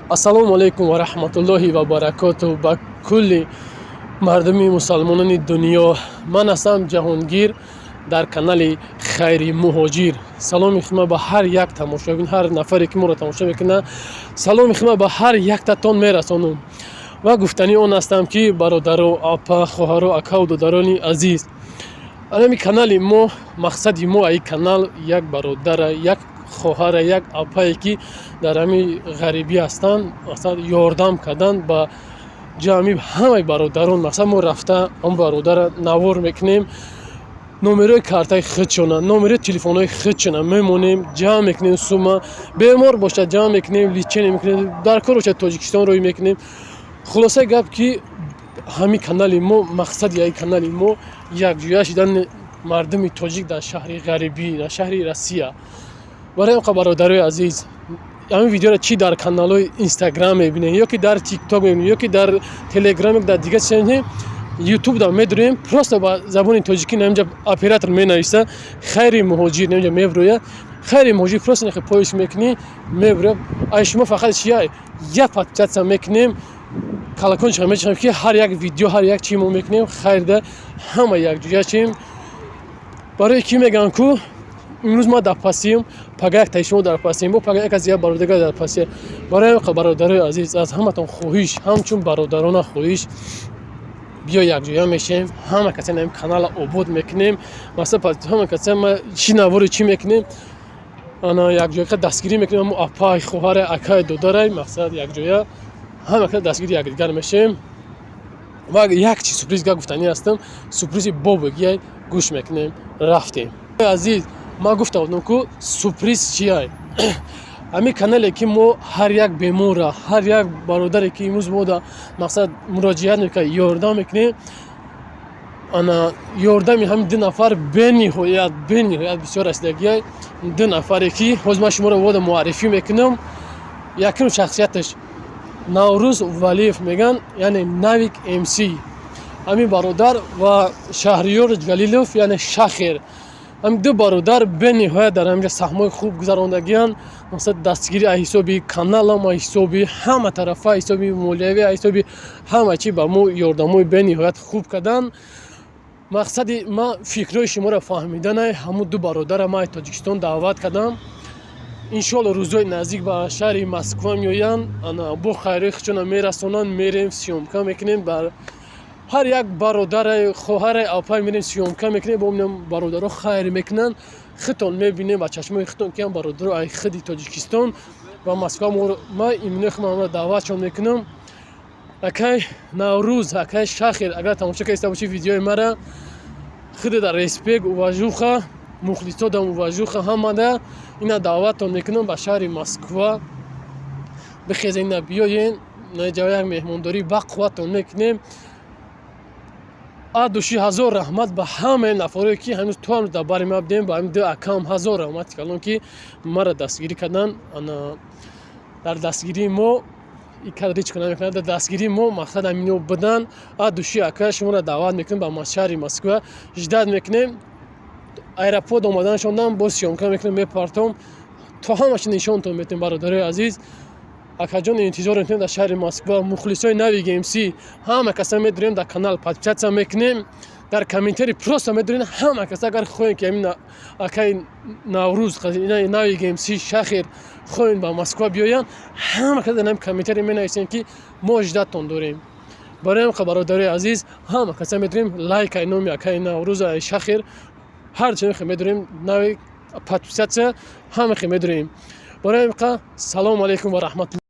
Ассалому алайкум ва раҳматуллоҳи ва баракоту ба кулли мардуми мусалмонони дунё. Ман ҳастам Ҷаҳонгир дар канали Хайри Муҳоҷир. Саломи худма ба ҳар як тамошобин, ҳар нафаре, ки моро тамошо мекунад, саломи худма ба ҳар яктатон мерасонам. Ва гуфтанӣ он ҳастам, ки бародаро, апа, хоҳаро, акаву додарони азиз, анами канали мо, мақсади мо аи канал як бародара, як хоҳара, як апае, ки дар ҳамин ғарибӣ ҳастанд, мақсад ёрдам кардан ба ҷамъи ҳамаи бародарон. Мақсад мо рафта он бародара навор мекунем, номерои картаи худшона, номерои телефонҳои худшона мемонем, ҷамъ мекунем сума. Бемор бошад, ҷамъ мекунем, лечение мекунем, дар кор бошад, Тоҷикистон рӯй мекунем. Хулосаи гап, ки ҳамин канали мо, мақсади аи канали мо якҷоя шудани мардуми тоҷик дар шаҳри ғарибӣ, дар шаҳри Россия. Барои ҳамқа, бародарои азиз, ҳамин видеоро чӣ дар каналҳои Инстаграм мебинем, ё ки дар Тикток мебинем, ё ки дар Телеграм, ё дар дигар чиз, Ютуб да медурем, просто ба забони тоҷикӣ наинҷа оператор менависа «Хайри муҳоҷир», наинҷа мебурӯя «Хайри муҳоҷир». Просто нахе поиск мекунӣ, мебурӯя. Ай шумо фақат чия? Як подписаться мекунем, колокольчик мечахем, ки ҳар як видео, ҳар як чи мо мекунем, хайрда ҳама якҷоя чим. Барои ки мегӯянд ку имрӯз ма дар пасием, пага як таи шумо дар пасием, бо пага як аз як бародарга дар пасия. Барои ҳамқа, бародарои азиз, аз ҳаматон хоҳиш, ҳамчун бародарона хоҳиш, биё якҷоя мешем, ҳама каса ин канала обод мекунем. Масалан, ҳама каса ма чӣ навори чӣ мекунем, ана якҷоя дастгирӣ мекунем. Ҳамо апай, хоҳаре, акай, додарай, мақсад якҷоя ҳама каса дастгири якдигар мешем. Ва як чи сюрприз га гуфтанӣ ҳастам, сюрпризи бобогиай гӯш мекунем. Рафтем. Азиз, ман гуфта будам ку сюрприз чиай. Ҳамин канале, ки мо ҳар як беморра, ҳар як бародаре, ки имрӯз мо да мақсад муроҷиат мекунад, ёрдам мекунем, ана ёрдами ҳамин ду нафар бениҳоят, бениҳоят бисёр расидагиай. Ду нафаре, ки ҳозир ман шуморо вода муаррифӣ мекунам. Якум шахсияташ Наврӯз Валиев мегӯянд, яъне Навик МС, ҳамин бародар, ва Шаҳриёр Ҷалилов, яъне Шахер. Ҳамин ду бародар бениҳоят дар ҳаминҷа саҳмҳои хуб гузарондагианд. Масалан, дастгирӣ аз ҳисоби каналам, аз ҳисоби ҳама тарафа, аз ҳисоби молиявӣ, аз ҳисоби ҳама чӣ ба мо ёрдамҳои бениҳоят хуб карданд. Мақсади ман фикрҳои шуморо фаҳмиданай. Ҳамун ду бародара ман аз Тоҷикистон даъват кардам. Иншоалло, рӯзҳои наздик ба шаҳри Москва меоянд, ана бо хайрҳои худшона мерасонанд. Мерем, съёмка мекунем, бар ҳар як бародаре, хоҳаре, апай мерем, съёмка мекунем, бо бародаро хайр мекунанд. Худтон мебинем ба чашмои худтон, ки ам бародаро ай худи Тоҷикистон ба Москва. Ман иминои худам даъватшон мекунам. Акай Наврӯз, акай Шахер, агар тамошо кардиста бошӣ видеои мара, худе дар респект, уважуха, мухлисодам, уважуха, ҳамада ина даъваттон мекунам ба шаҳри Москва. Бихезен, ина биёен, наҷа як меҳмондорӣ бақувваттон мекунем. От души ҳазор раҳмат ба ҳамаи нафарое, ки ҳанӯз то ҳанӯз дар бари ма будем. Ба ҳамин ду акам ҳазор раҳмати калон, ки мара дастгирӣ карданд. Ана дар дастгирии мо и кадр ҳеҷ кор намекунад. Дар дастгирии мо мақсад ҳамино будан. От души, ака, шуморо даъват мекунем ба шаҳри Москва, ждать мекунем. Аэропорт омаданашонам боз съёмка мекунем, мепартом, то ҳамаша нишонтон метем. Бародарои азиз, акаҷон, интизор мекунем дар шаҳри Москва. Мухлисои Нави МС, ҳама каса медурем, дар канал подписаться мекунем, дар комментарий просто медурем. Ҳама каса агар хоҳем, ки ҳамин акаи Наврӯз, Нави МС, Шахер хоҳем ба Москва биёянд, ҳама каса дар ҳамин комментарий менависем, ки мо ждать тон дорем. Барои ҳам, бародарои азиз, ҳама каса медурем лайк ай номи акаи Наврӯз, ай Шахер, ҳар чӣ медурем, нави подписаться, ҳама хе медурем. Барои ҳамин, салому алайкум ва раҳматулло.